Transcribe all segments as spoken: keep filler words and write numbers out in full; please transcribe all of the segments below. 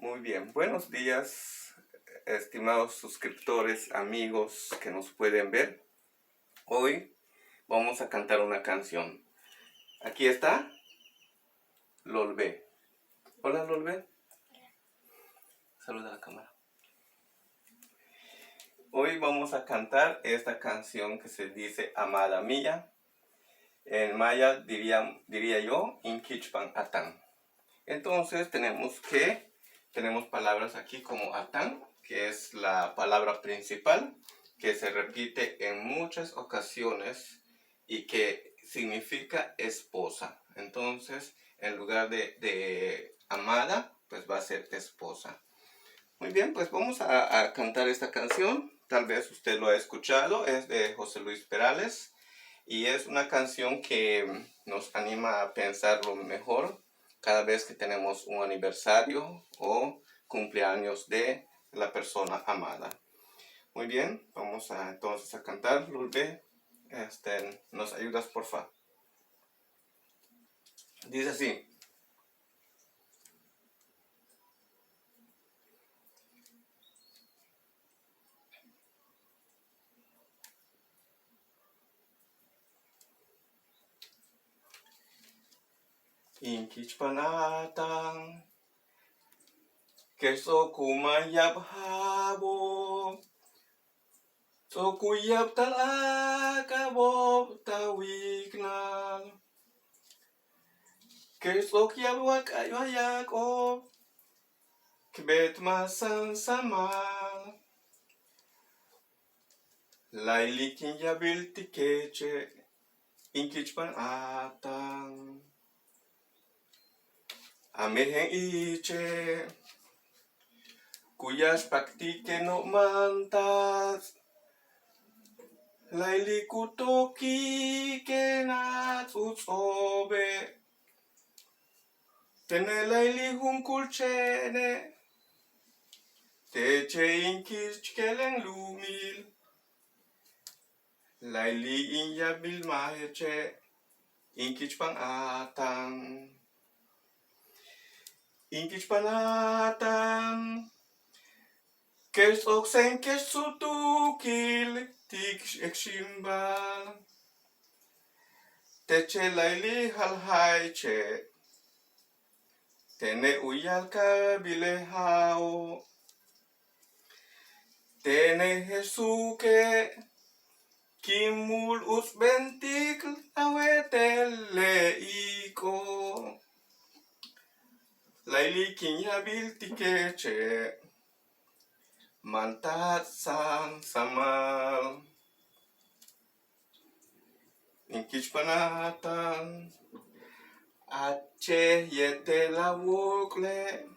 Muy bien, buenos días, estimados suscriptores, amigos que nos pueden ver. Hoy vamos a cantar una canción. Aquí está Lolbe. Hola, Lolbe. Saluda a la cámara. Hoy vamos a cantar esta canción que se dice Amada Mía. En maya diría, diría yo, In kichpan atan. Entonces tenemos que, tenemos palabras aquí como atan, que es la palabra principal, que se repite en muchas ocasiones y que significa esposa. Entonces, en lugar de, de amada, pues va a ser esposa. Muy bien, pues vamos a, a cantar esta canción. Tal vez usted lo ha escuchado, es de José Luis Perales y es una canción que nos anima a pensar lo mejor cada vez que tenemos un aniversario o cumpleaños de la persona amada. Muy bien, vamos a, entonces a cantar. Lulbe, este, ¿nos ayudas, porfa? Dice así. In kichpan atan, kex ts'o'ok u máan ya'ab ja'abo'ob, ts'o'ok u ya'abtal a k'abo'ob ta wíiknal. Kex ts'o'ok ya'ab wa k'a'ay wa yaak'o'ob, k beet máan sáansamal. Láayli' kin yaabiltikeche', in kichpan atan. A mejen iche', ku yáax paktikeno' máantats'. Láayli' ku tokikeno'ob u ts'o'obe'. Tene' láayli' junkúul che'ene', teche' in kichkel in lu'umil. Láayli' in yaabilmajeche', in kichpan atan. In kichpan atan, kex ts'o'ok séen kex sutukil ti' k xiimbal. Teche' láayli' jaal ja'iche', tene' u yáaxkabil le ja'o'. Tene' je'ex suuke' kin múul utsbentik a wéetel le iik'o'. Láayli' kin yaabiltikeche', máantats' sáansamal. In kichpan atan, jach yéetel a wóok'le',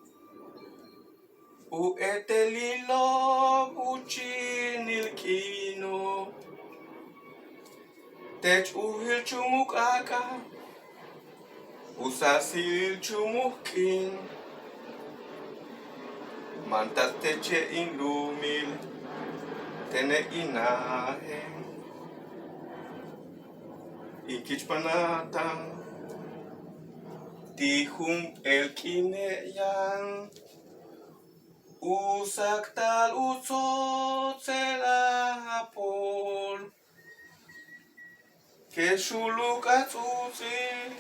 u éetelilo'ob u chíinil k'iino'. Teech u jil chúumuk k'aak'a', u sáasil chúumuk k'iin. Máantats' teche' in lu'umil, tene' in naaje'. In kichpan atan, ti' jump'éel k'iine' yaan u sáaktal u tsotsel a pool. Kex u luk'aj ts'uutsil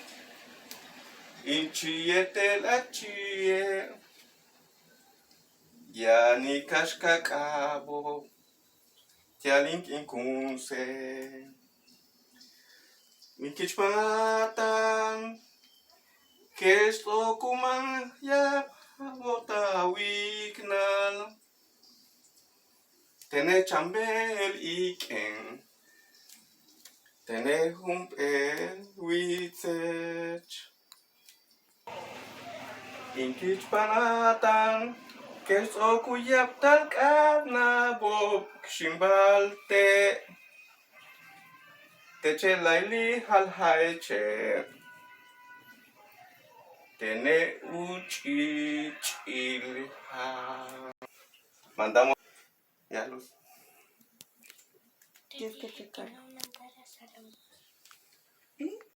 in chi' yéetel a chi'e', yaan in kaxka'aj k'abo'ob ti'al in k'iin kunsel. In kichpan atan, kex ts'o'ok u máan ya'ab ja'abo'ob ta wíiknal. Tene' chan beel iik'en, tene' jump'éel witsech. In kichpan atan, kex ts'o'ok u ya'abtal k'a'ana'abo'ob k xiimbal te'. Teche' láayli' jaal ja'iche', tene' u ch'ich'il ja'. Mandamos. Ya, Luz. Tienes que checar.